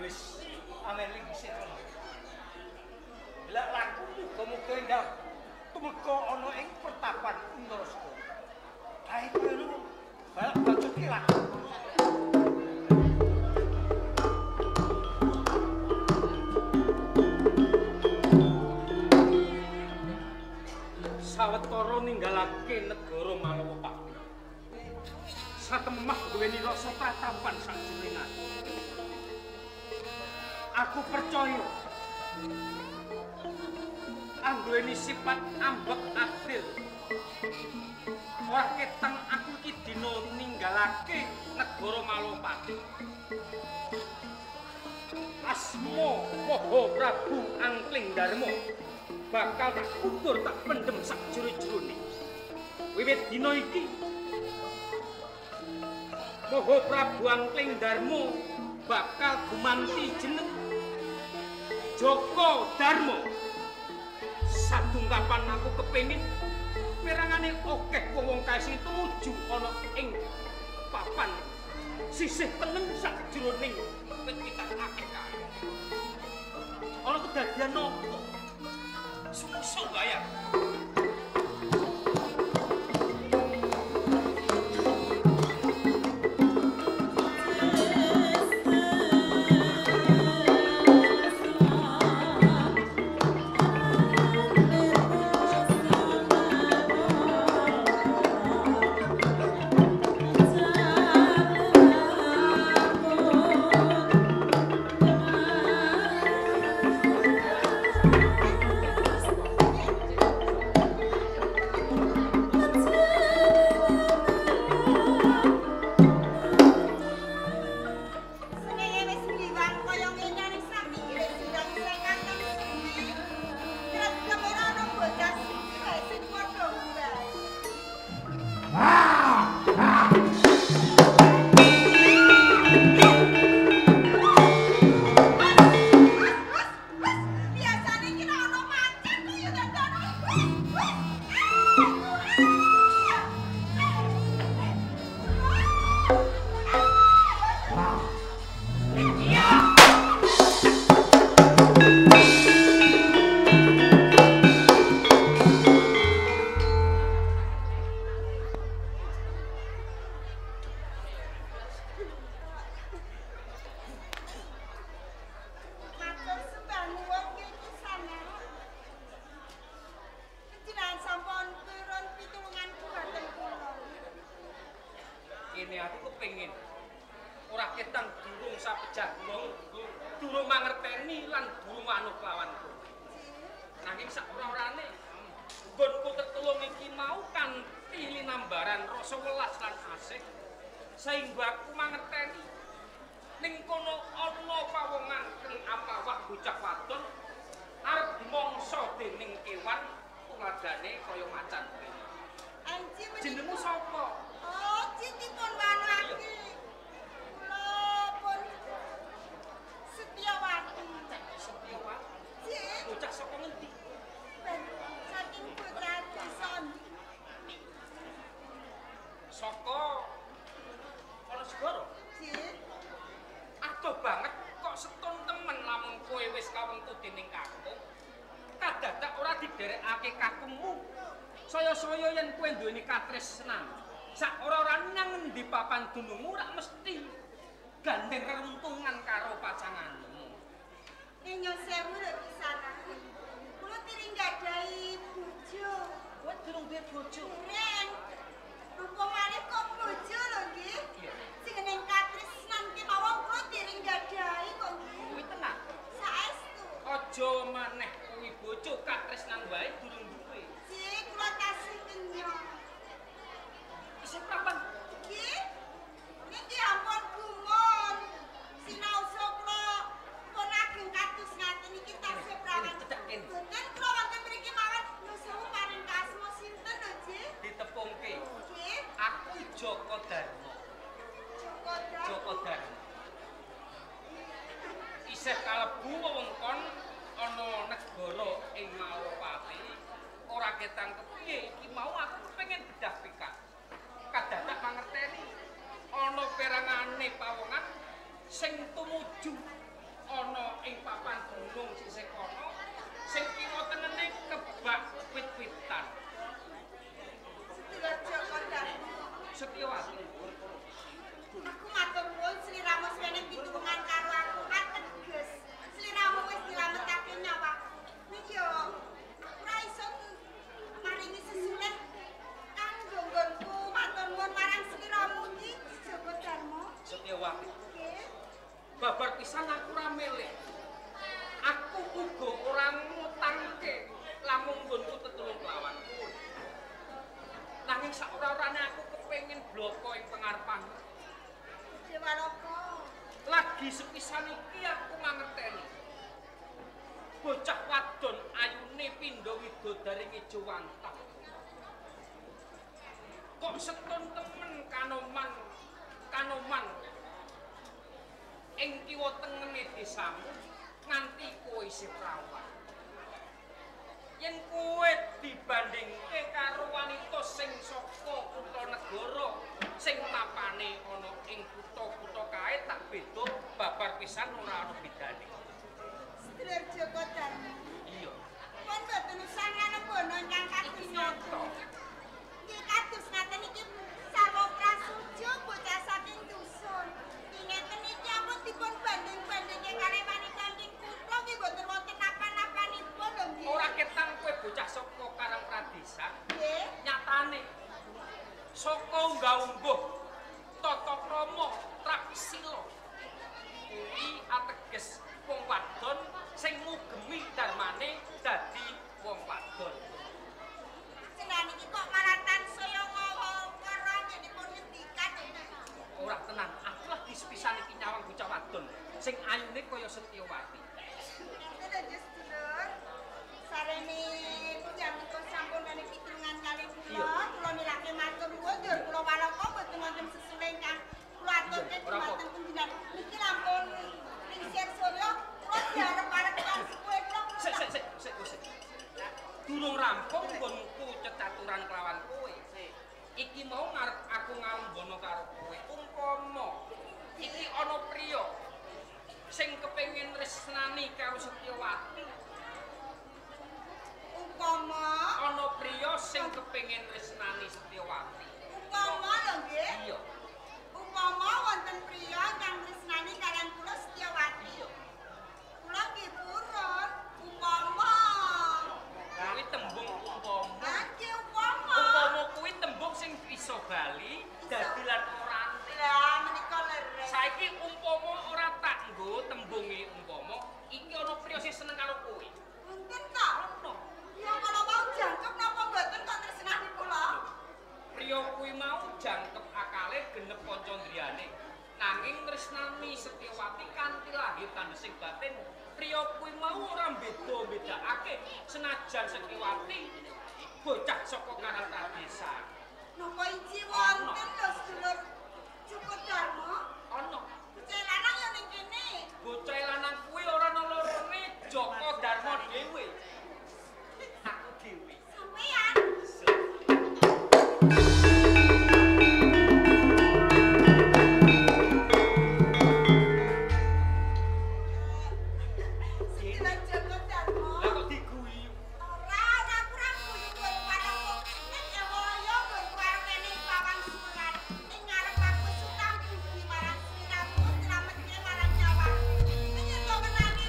Wis amen isih ana. Lah laku muga-muga endah tumeka ana ing pertapan Untarasegara. Kae kowe balak bacut ki laku. Sawetara ninggalake negara Malawapati. Satemah duweni rasa pratapan sakjroning ati. Aku percaya anduweni sifat ambek adil. Ora ketang aku iki dina ninggalake negara Malawapati. Asma Maha Prabu Angkling Darma bakal tak kubur tak pendem sak jero-jerone. Wiwit dina iki Maha Prabu Angkling Darma bakal gumanti jeneng Joko Darmo. Sadungkapan aku kepengin perangane akeh wong-wong kae sing tumuju ana ing papan sisih tengen sakjroning wit-witan akeh kae. Ana kedadian apa? Sumsum bayar. Saya-saya yen kowe duweni katresnan, sak ora-ora nang ngendi papan dunungmu rak mesti gandeng reruntungan karo pasanganmu. Inyo sewu lho pisanan. Kula tiring gadahi bojo. Kowe durung duwe bojo? Dereng. Rupa malih kok bojo lho nggih. Sing ning katresnan ki mawon kula tiring gadahi kok nggih. Kuwi tenan. Saestu. Aja maneh kuwi bojo katresnan wae durung duwe. Nggih, kula tasih kenyang. Isih prapan? Nggih. Niki ampun gumun. Sinaosa kula pun ageng kados ngaten iki tasih prawan. Boten kula wonten mriki mawon nyuwun sewu paring kasma sinten lho, Nggih? Ditepungke. Nggih. Aku Joko Darmo. Joko Darmo. Joko Darmo. Isih kalebu wewengkon ana negara ing Malawapati. Ora ketang kepiye iki mau aku kepengin bedah pikak. Kadadak mangerteni ana perangane pawongan sing tumuju ing papan gunung sisih kono sing kiwa tenene kebak wit-witan. Sedulur Joko Darmo. Setyawati. Aku matur nuwun sliramu suwene pitulungan karo aku ateges. Sliramu wis nyelametake nyawaku. Ning yo aku ora iso maringi sesulih kanggo nggonku matur nuwun marang sliramu iki Joko Darmo. Setyawati. Nggih. Babar pisan aku ora milih. Aku uga ora ngutangke lamun nggonku tetulung kelawan kowe. Nanging sak ora-orane aku kepengin bloko ing pengarepanmu. Dewalaka. Lagi sepisan iki aku mangerteni. Bocah wadon ayune pindha widodari ngejowantah. Kok setun temen kanoman kanoman ing kiwa tengene desamu nganti kowe isih prawan. Yen kowe dibandingke karo wanita sing saka kutha negara sing mapane ana ing kutha-kutha kae tak beda babar pisan ora ana bedane. Sedulur Joko Darmo. Iya. Pun mboten usah nganebono ingkang kados Nyata. Nggih kados ngaten iki sarwa prasuja bocah saking dusun. Nggih ngeten iki ampun dipun banding-bandingke kalih wanita ing kutha nggih mboten wonten napa-napanipun lho nggih. Ora ketang kowe bocah saka Karang Pradesan. Nggih. Nyatane saka unggah-ungguh tata krama trapsila kuwi ateges wong wadon sing ngugemi darmane dadi wong wadon. Senane iki kok malah tansaya ngawa-wara ngenipun ngendikan. Ora tenan, aku lagi sepisan iki nyawang bocah wadon sing ayune kaya Setyawati. Ngeten lho nggih sedulur. Sarene punjamipun sampun menehi pitulungan kalih kula, kula nilake matur nuwun njur kula walaka mboten wonten sesulih ingkang kula aturke dumateng panjenengan. Niki lampun lingsir surya, kula diarep-arep kang sepuhe kula. Sik sik sik sik sik. Durung rampung nggonku cecaturan kelawan kowe. Iki mau ngarep aku ngalembono karo kowe. Umpama iki ana priya sing kepengin tresnani karo Setyawati. Umpama ana priya sing kepengin tresnani Setyawati. Umpama lho nggih. Iya. Umpama wonten priya ingkang tresnani kaliyan kula Setyawati. Iya. Kula nggih purun umpama. Kuwi tembung umpama. Nggih umpama. Umpama kuwi tembung sing bisa bali dadi lan orane. Lah menika leres. Saiki umpama ora tak nggo tembunge umpama, iki ana priya sing seneng karo kowe. Wonten ta? Ana. Ya kalau mau jangkep napa mboten kok tresnani kula? Priya kuwi mau jangkep akale genep kancandriyane. Nanging tresnani Setyawati kanthi lahir tandhesing batin, priya kuwi mau ora beda-bedakake senajan Setyawati bocah saka Karang Pradesan. Napa iji wonten lho sedulur Joko Darmo? Ana. Bocah lanang ya ning kene. Bocah lanang kuwi ora ana lorone Joko Darmo dhewe. Aku dhewe. Sampeyan. Sedulur Joko Darmo. Lah kok diguyu? Ora, ora kurang guyu kowe pareng kok. Nek ewaya nggonku arep kene pawang surat. Ning ngarep aku sutang budi marang sliramu, slametke marang nyawaku. Ning yen kok menangi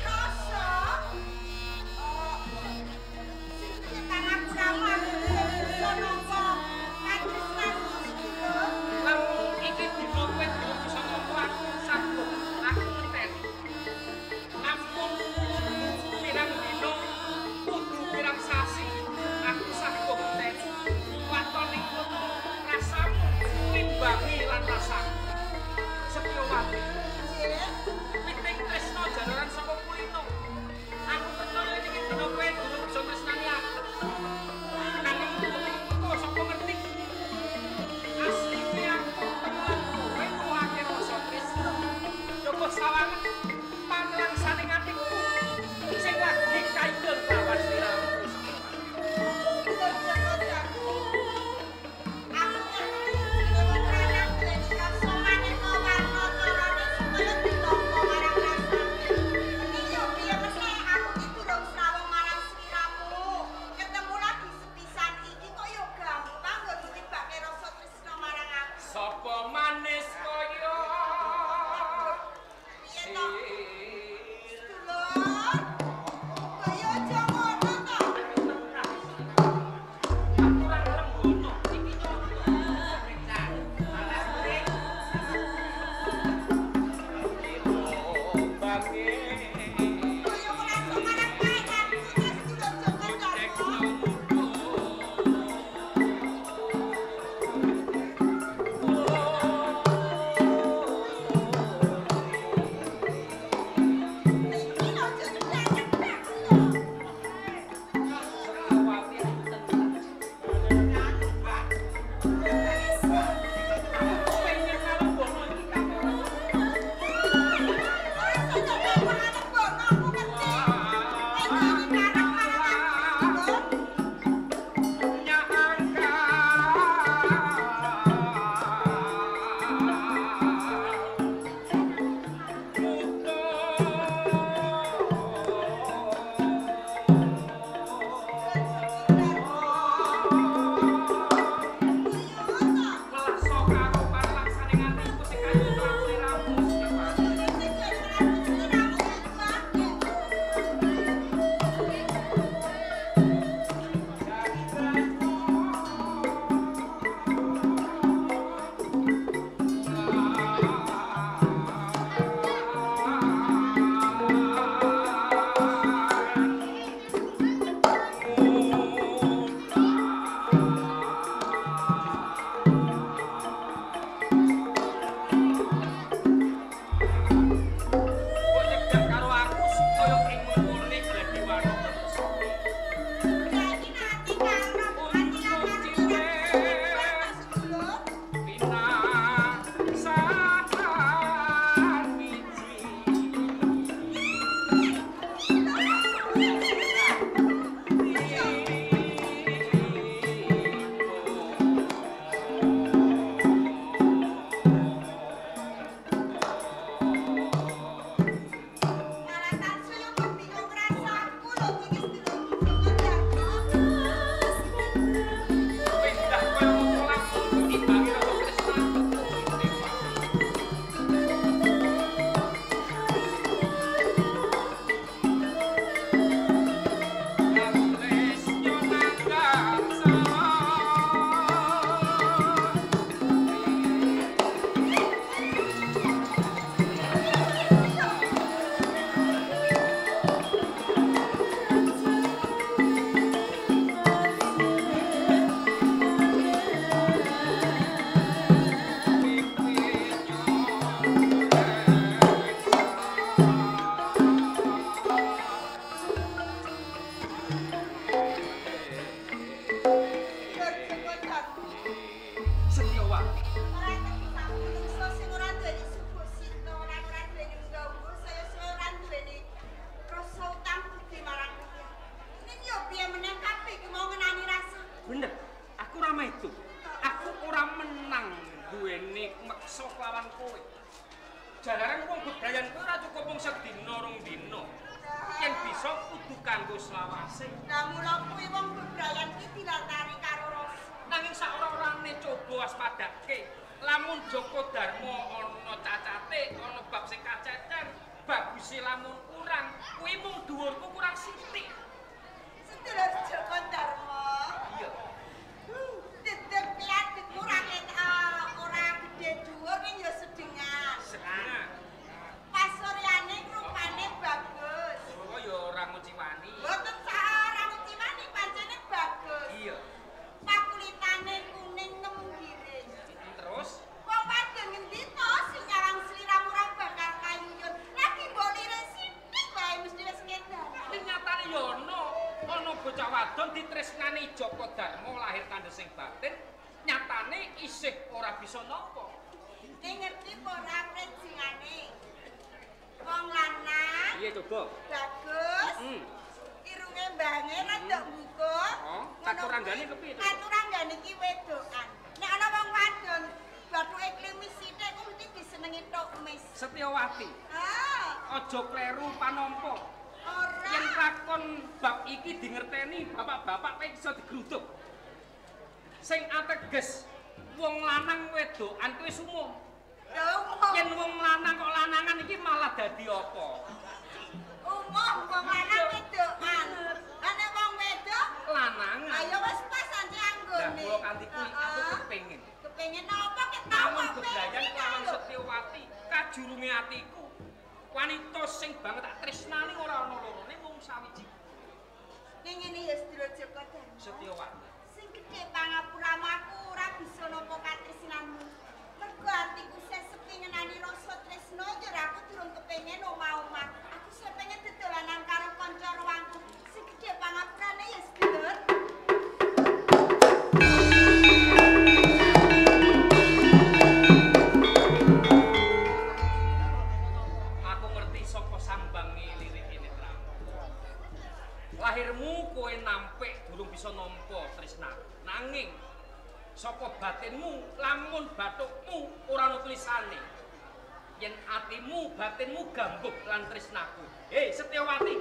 rasa kudu kanggo selawase. Lah mula kuwi wong bebrayan ki dilatari karo rasa. Nanging sak ora-orane coba waspadake. Lamun Joko Darmo ana cacate, ana bab sing kacecer, baguse lamun kurang, kuwi mung dhuwurku kurang sithik. Sedulur Joko Darmo. Iya. Dedeg piadikmu ora ora gedhe dhuwur ning ya sedengan. Sedengan. Pasuryane rupane bagus. Oh ya ora nguciwani. Mboten sak ora nguciwani pancene bagus. Iya. Pakulitane kuning ngemgiring. Terus wong wadon ngendi to sing nyawang sliramu ora bakal kayuyun. Lagi mbok lirik sithik wae mesti wis ngedan. Ning nyatane ya ana, ana bocah wadon ditresnani Joko Darmo lahir tandhesing batin, nyatane isih ora bisa nampa. Ning ngerti apa ora prejingane? Wong lanang. Piye coba? Bagus. Heeh. Irunge mbange rada mbuka. Oh, katuranggane kepiye to? Katuranggane iki wedokan. Nek ana wong wadon bathuke klimis sithik ku mesti disenengi tok mis. Setyawati. Ah, aja kleru panampa. Ora. Yen lakon bab iki dingerteni bapak-bapak kowe iso digruduk. Sing ateges wong lanang wedokan kuwi sumum. Yen wong lanang kok lanangan iki malah dadi apa? Umum wong lanang wedokan. Lah nek wong wedok lanangan. Ayo wis pas anti anggone. Lah kula kanthi kuwi aku kepengin. Kepengin apa ket tau kok bebrayan kelawan Setyawati kajurunge atiku. Wanita sing banget tak tresnani ora ana lorone mung sawiji. Ning ngene ya sedulur Joko Darmo. Setyawati. Sing gedhe pangapuramu aku ora bisa nampa katresnanmu. Mergo atiku sesepi ngenani rasa tresna njur aku durung kepengin omah-omah. Aku sing pengen dodolanan karo kanca ruangku. Sing gedhe pangapurane ya sedulur. Aku ngerti sapa sambange lirik ini Tramo. Lahirmu kowe nampik durung bisa nampa tresna. Nanging saka batinmu lamun bathukmu ora ana tulisane. Yen atimu batinmu gambuh lan tresnaku. Hei Setyawati.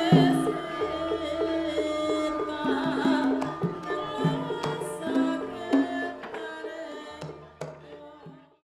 Yes.